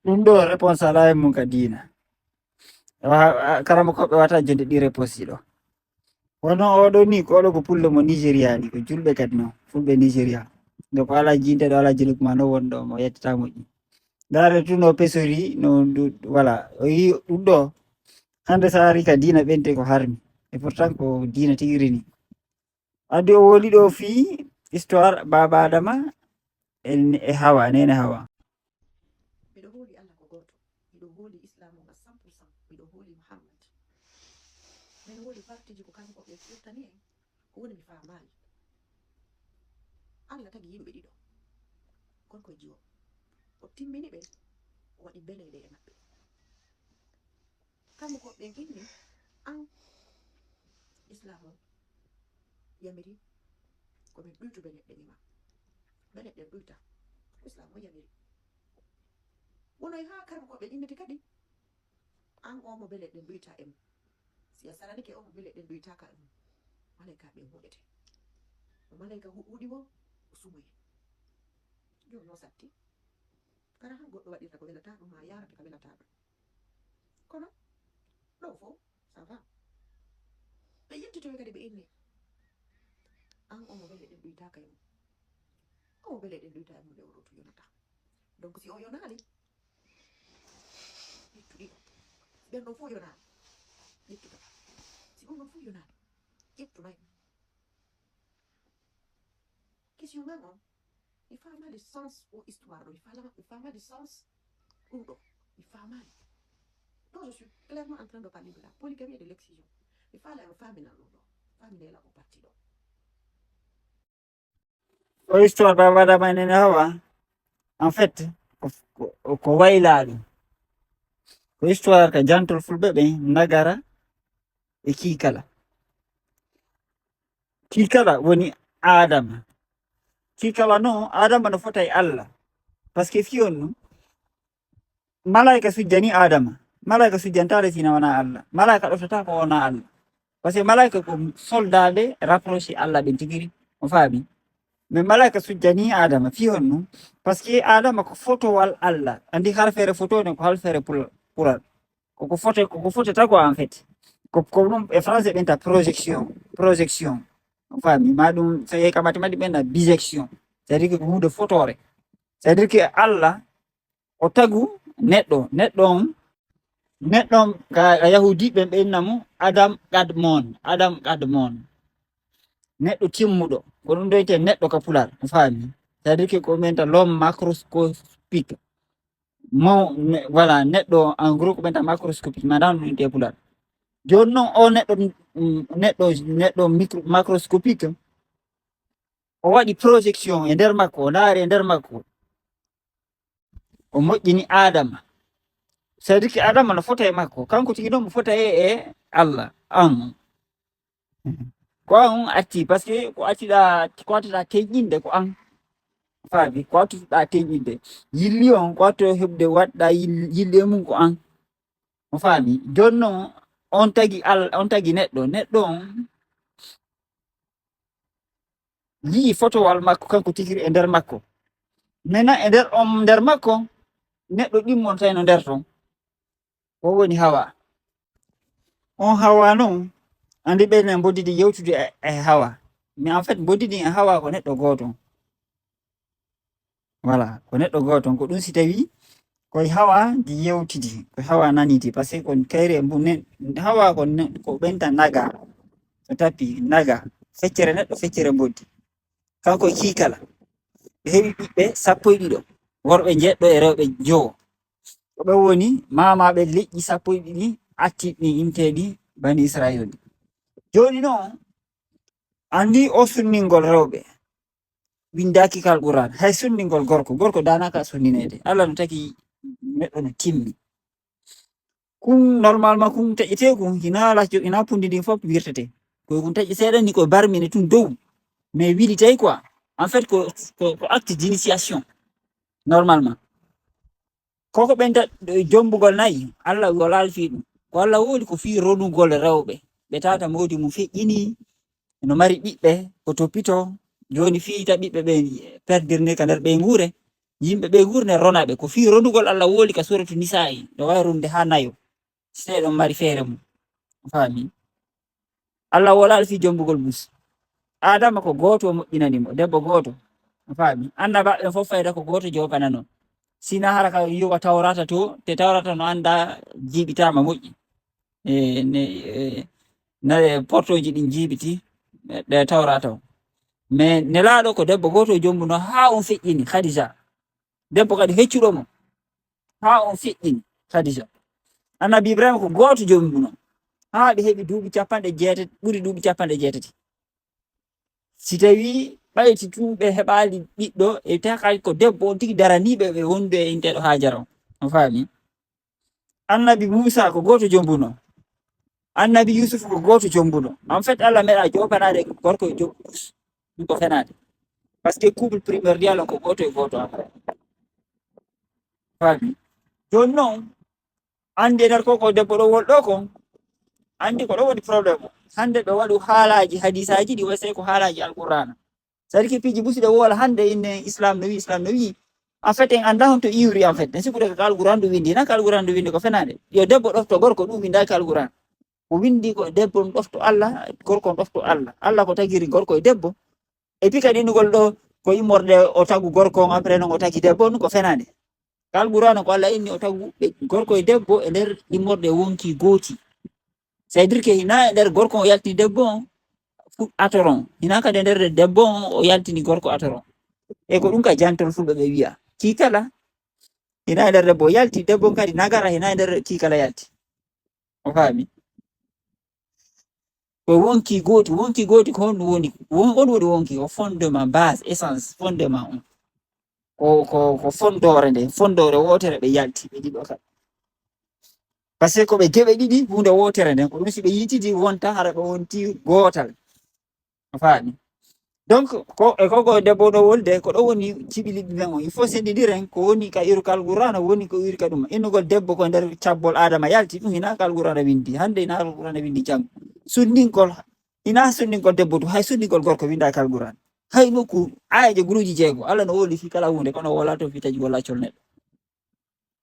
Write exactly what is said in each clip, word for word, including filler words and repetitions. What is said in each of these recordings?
Ɗum ɗo réponse alaa e mum ka diina. Wa- a- karama koɓe wata jonde ɗi réponse ɗi ɗo. Wono oɗo ni ko oɗo ko pullo mo Nigeria ni, ko julɓe kadi no, fulɓe Nigeria. Donc ala jinde ɗo, ala jinde kuma no wonɗo mo yettata moƴƴi. Ndaare tu no pesori no ndu- voilà, o yi ɗum ɗo. Hande sa ari ka diina ɓente ko harmi. Et pourtant ko diina tigi rini. Addi o woli ɗo fii histoire Baba Adama e, e Hawa, nene Hawa. Miɗo hooli Allah ko gooto. Miɗo hooli Islaam on à cent pour cent. Miɗo hooli Muhammad. Miɗo hooli partiji ko kanko ɓe firtani en. Ko woni mi faamaali. Allah tagi yimɓe ɗiɗo. Gorko e jiwo. O timmini ɓe, o waɗi beleeɗe e maɓɓe. Kamɓe ko ɓe inni an Islaam on yamiri ko min ɗuytu beleeɗe ɗen e ma. Beleeɗe ɗen ɗuyta. Islaam on yamiri. Wono e haa karma ko ɓe innete kadi. An o mo beleeɗe ɗen ɗuyta e mum. Si a salanike o mo beleeɗe ɗen ɗuytaka e mum. Malayka ɓe huɗete. No malayka hu- huɗi wo, o sumoye. Jooni no satti. Kara han goɗɗo waɗirta ko welata ɗum, ma yarata ko welata ɗum. Kono ɗo fof ça va. Ɓe yettitoy kadi ɓe inni an omo beleeɗe ɗen ɗuytaka e mum. Omo beleeɗe ɗen ɗuyta e mum, nde o rotu yonata. Donc si o yonaali, ƴettu ɗiɗo. Si ɓen ɗon fof yonaali, ƴettu tata. Si ɗum ɗon fof yonaali, ƴettu nayo. Question même on, mi faamaali sens o histoire ɗo, mi faala- mi faamaali sens ɗum ɗo, mi faamaali. Donc je suis clairement en train de parler de la polygamie et de l'excision. Mi faala en faaminan ɗum ɗo, faamine la ko parti ɗo. O histoire Baba Adama e Nene Hawa, en fait, ko, ko, ko waylaaɗo. Ko histoire ka jantol fulɓe ɓe, Nagara e Kiikala. Kiikala woni Adama. Kiikala no, Adama no fota e Allah. Parce que fii on ɗum, malayka sujjani Adama. Malayka sujjantaade si wonaa Allah. Malayka ɗoftata ko wonaa Allah. Parce que malayka ko soldaaɓe rapproché Allah ɓen tigi ri. On faami? Mais malayka sujjani Adama. Fii on ɗum, parce que Adama ko fotowal Allah. Anndi halfeere foto ne ko halfeere pul- pural. Koko fote, koko fotata quoi en fait. Ko, ko ɗum e français ɓen ta projection, projection. On faami? Ma ɗum, so yehi ka mathématique ɓen na bijection. C'est-à-dire que ko huunde fotoore. C'est-à-dire que Allah o tagu neɗɗo, neɗɗo on, neɗɗo on ka, ka Yahuudiiɓe ɓen ɓe inna mo Adam Kadmon, Adam Kadmon. Neɗɗo timmuɗo, ko ɗum ɗo wiyetee neɗɗo ka Pulaar, on faami? C'est-à-dire que ko ɓen ta l'homme macroscopique. Mo, ne- voilà, neɗɗo en gros ko ɓen ta macroscopique, ma ɗan ɗum te Pulaar. Jooni noon o neɗɗo, mm, neɗɗo, neɗɗo micro- macroscopique, o waɗi projection e nder makko, o ndaari e nder makko. O moƴƴini Adama. C'est-à-dire que Adama no fota e makko, kanko tigi noon mo fota e, e Allah, an. Ko an acci, parce que ko acciɗa, ko acciɗa teñƴinde ko an. Faami, ko acciɗa teñƴinde. Yilli on, ko acciɗa heɓde waɗɗa yil- yilli e mum ko an. On faami? Jooni noon, on tagi Al-, on tagi neɗɗo. Neɗɗo on yii fotowal makko, kanko tigi e nder makko. Maintenant, e nder on, nder makko, neɗɗo ɗimmontayno nder ton. O woni Hawa. On Hawa noon, anndi ɓen ne mboddi ɗi yewtude e, e Hawa. Mais en fait, mboddi ɗi e Hawa ko neɗɗo gooto. Voilà, ko neɗɗo gooto. Ko ɗum si tawi koye Hawa ndi yewtidi, koye Hawa nanidi. Parce que kon kayre mbu-, ne-, Hawa ko ne-, ko ɓen ta naga. So tapi naga, feccere neɗɗo, feccere mboddi. Kanko e Kiikala. Ɓe heɓi ɓiɓɓe sappo e ɗiɗo, worɓe njeɗɗo e rewɓe jowo. Ko ɓe woni maamaaɓe leƴƴi sappo e ɗiɗi attiiɗi inteeɗi Bani Israayiila. Jooni noon, anndi o sunningol rewɓe, winndaaki kal Quraan, hay sunningol gorko, gorko daanaka sunnineede. Allah no tagi neɗɗo no timmi. Kun normalement kun taƴetee kun, hina ala jo-, hina pundi ndin fof wirtete. Ko kun taƴi seeɗa ni ko barmine tun dow. Mais wili tawi quoi. En fait, ko, ko, ko acte d'initiation. Normalement. Koko ɓen ta-, jombugol nayi, Allah wolaali fii ɗum. Ko Allah woli ko fii ronugol rewɓe. Ɓe tata mawdi mum feƴƴini, no mari ɓiɓɓe, ko toppito. Jooni fii ta ɓiɓɓe ɓen perdirne ka nder ɓeynguure. Yimɓe ɓe gurne rona ɓe. Ko fii ronugol Allah woli ka suratu Nisa'i. No wawi runde ha nayo. Si tawi ɗon mari feere mum. A faami? Allah wolaali fii jombugol bus. Aadama ko gooto o moƴƴinani mo, debbo gooto. A faami? Annabaaɓe ɓen fof fayda ko gooto joobananoo. Sina hara ka yi'ugo Tawrata to, te Tawrata no annda jiiɓitaama moƴƴi. E, ne, e, na, e, portooji ɗin jiiɓiti, e, ɗe Tawrata o. Mais Nelaaɗo ko debbo gooto o jombuno haa on feƴƴini Khadija. Debbo kadi heccuɗo mo. Haa on feƴƴini Khadija. Annabi Ibrahima ko gooto jombuno. Haa ɓe heɓi duuɓi capanɗe jeetati, ɓuri duuɓi capanɗe jeetati. Si tawi ɓayti tun ɓe heɓaali ɓiɗɗo, e tawi ko debbo on tigi daraniiɓe ɓe wondude e inteeɗo Haajara on. On faami? Annabi Muusa ko gooto jombuno. Annabi Yuusuf ko gooto jombuno. En fait, Allah meɗa joobanaade gorko e debbo. Ɗum ko fenaade. Parce que couple primordial on ko gooto e gooto après. Faami? Jooni non, anndi e nder ko, ko debbo ɗo wol ɗo kon, anndi ko ɗo woni problème o. Hannde ɓe waɗu haalaaji, hadiisaaji ɗi, wa sey ko haalaaji Alqur'aana. C'est-à-dire que piiji busiɗe woola hannde inne Islam no wi, Islam no wi. En fait, en annda honto iwri en fait. Ne sikkude ko Alqur'aana ɗum winndi, na ko Alqur'aana ɗum winndi ko fenaande. Yo debbo ɗofto gorko, ɗum winndaaki Alqur'aana. Ko winndi ko debbo on ɗofto Allah, gorko on ɗofto Allah. Allah ko tagiri gorko e debbo. Et puis kadi innugol ɗo ko immorde o tagu gorko on, après non o tagi debbo on, ko fenaande. Ka Alqur'aana ko Allah inni o tagu ɓe gorko e debbo e nder immorde wonki gooti. C'est-à-dire que hina e nder gorko on o yaltini debbo on, fu-, atoron. Hina kadi e nder debbo on o yaltini gorko atoron. E ko ɗum ka jantol fulɓe ɓe wi'a. Kii kala, hina e nder debbo o yalti, debbo on kadi nagara hina e nder kii kala yalti. O faami? Ko wonki gooti, wonki gooti ko honɗum woni? Won-, on woni wonki, o fondement, base, essence, fondement on. Ko, ko, ko fondoore nden, fondoore wootere ɓe yalti, ɓe ɗiɗo kadi. Parce que ko ɓe geɓe ɗiɗi, huunde wootere nden, ko ɗum si ɓe yiitidi wonta hara ɓe wonti gootal. A faami? Donc, ko, e ko, ko debbo ɗo wolde, ko ɗo woni ciɓiliɓɓe ɓen on. Il faut sendidiren, ko woni ka iru ka Alqur'aana, woni ko iru ka ɗum. Innugol debbo ko nder cabbol Aadama yalti, ɗum hina ka Alqur'aana winndi. Hannde hina Alqur'aana winndi janngo. Sunninkol, hina sunninkol debbo ɗum, hay sunninkol gorko winndaaka Alqur'aana. Hay nokku, aayeeje guluuji jeego, Allah no woli fii kala huunde, kono o wolaato fii tajugol laccol neɗɗo.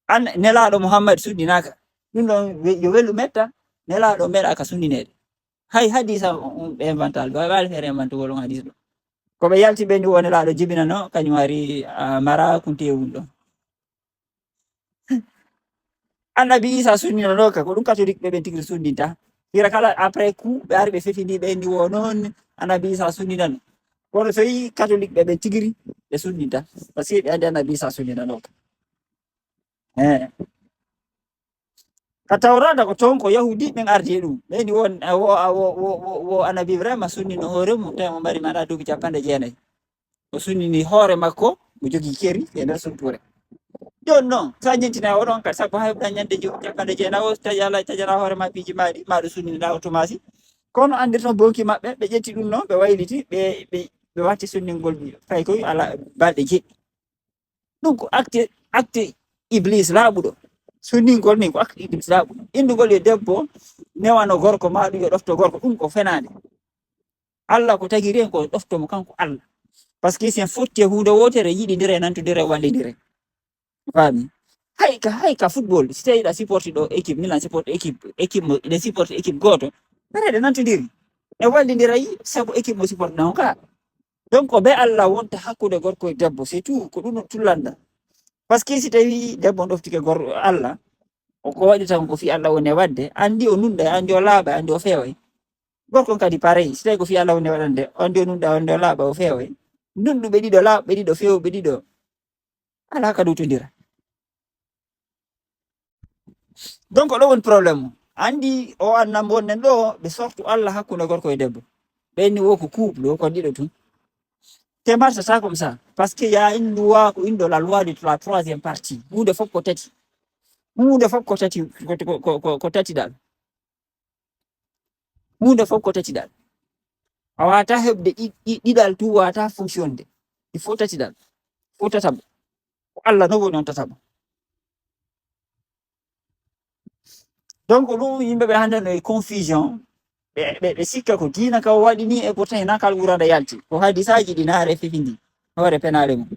An, Nelaaɗo Muhammad sunndinaaka. Ɗum ɗon we-, yo welu metta, Nelaaɗo meɗaaka sunnineede. Hay hadiisa on, on ɓe invental, ɓe waɗi feere inventugol on hadiis ɗo. Ko ɓe yalti ɓe ndi wo Nelaaɗo jibinano, kañum ari, ah, mara kunti e wun ɗo. Annabi Iisa sunninanooka, ko ɗum katolik ɓe ɓen tigiri sunninta. Hira kala après coup, ɓe ari ɓe fefindi ɓe ndi wo noon, Annabi Iisa sunninano. Kono so yi katolik ɓe ɓen tigiri, ɓe sunninta. Parce que ɓe anndi Annabi Iisa sunninanooka. Eh. Ka Tawrata ko toon ko Yahuudi ɓen ardi e ɗum. Ɓe ndi won, wo, wo, wo, wo, wo Annabi Ibrahima sunnino hoore mum, tawi mo mari mana duuɓi capanɗe jeenayi. O sunnini hoore makko, mo jogii keri e nder suntuure. Jooni noon, so a ñentinaa o ɗon kadi, sabu hay ɗan ñande joom capanɗe jeenayi o, taƴala, taƴala hoore ma piiji maaɗi, ma ɗo sunnini ɗa o Tomaasi. Kono anndirton bonki maɓɓe, ɓe ƴetti ɗum noon, ɓe wayliti, ɓe, ɓe, ɓe watti sunningol fay koy ala balɗe jeɗɗi. Ɗum ko acte, acte Iblis laaɓuɗo. Sunningol ni ko acte Iblis laaɓuɗo. Innugol yo debbo newano gorko, ma ɗum yo ɗofto gorko, ɗum ko fenaande. Allah ko tagiri en ko ɗofto mo kanko Allah. Parce que si en fotti e huunde wootere, yiɗindire, nantondire, wallindire. Faami? Hay ka, hay ka football, si tawi ɗa supporti ɗo équipe, Milan supporti équipe, équipe mo, ɗe supporti équipe gooto, aɗa ɗe nantondiri. E wallindira yi, sabu équipe mo supporti non ka. Donc, ko be Allah wonta hakkunde gorko e debbo, c'est tout, ko ɗum no tullanda. Parce que si tawi debbo on ɗoftike gor-, Allah, o ko waɗi tan ko fi Allah woni e waɗde, andi o nunda, andi o laaɓa, andi o feeway. Gorko on kadi pareil, si tawi ko fi Allah woni e waɗande, andi o nunda, andi o laaɓa, o feeway. Nunduɓe ɗiɗo, laaɓɓe ɗiɗo, feewɓe ɗiɗo, alaa ka ɗowtondira. Donc, ɗo woni problème o. Andi o annan wonɗen ɗo, ɓe sortu Allah hakkunde gorko e debbo. Ɓe inni wo ko couple, wo ko ɗiɗo tun. Te marchata comme ça. Parce que y a une loi, ko une de la loi de la troisième partie. Huunde fof ko tati. Huunde fof ko tati, ko, ko, ko, ko, ko tatiɗal. Huunde fof ko tatiɗal. A waata heɓde ɗi-, ɗi-, ɗiɗal tu waata fonctionde. Il faut tatiɗal. Faut tataɓo. Ko Allah no woni on tataɓo. Donc, ɗum yimɓe ɓe hannde no e confusion. Ɓe, ɓe, ɓe sikka ko diina ka o waɗi ni, e pourtant hina ka Alqur'aana yalti. Ko hadisaaji ɗi naare fifindi. Hoore penaale mum.